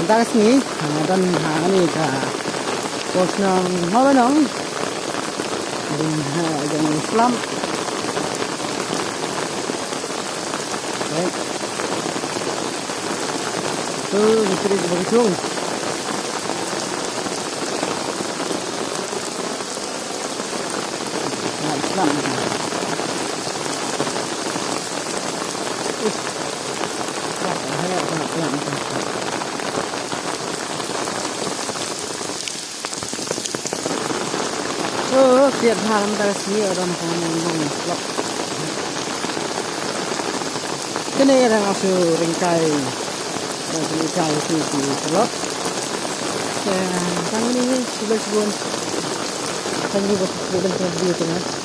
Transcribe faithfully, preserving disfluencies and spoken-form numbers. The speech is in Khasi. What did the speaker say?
Mynta ka sngi, ah, don ha kane ka por shnong Mawbanong. Don ha jong u slap. Right. Tu, tu, tu, tu, tu. Slap, slap. Ih. Slap, slap, slap, slap. Oh, siat bha mynta ka sngi, ym don ka nong nong slap. Kane ka dang ïa shu ryngkai. Dang shu ryngkai ki ki slap. Te tang ni, shibun shibun. Tang ni ba shibun shibun.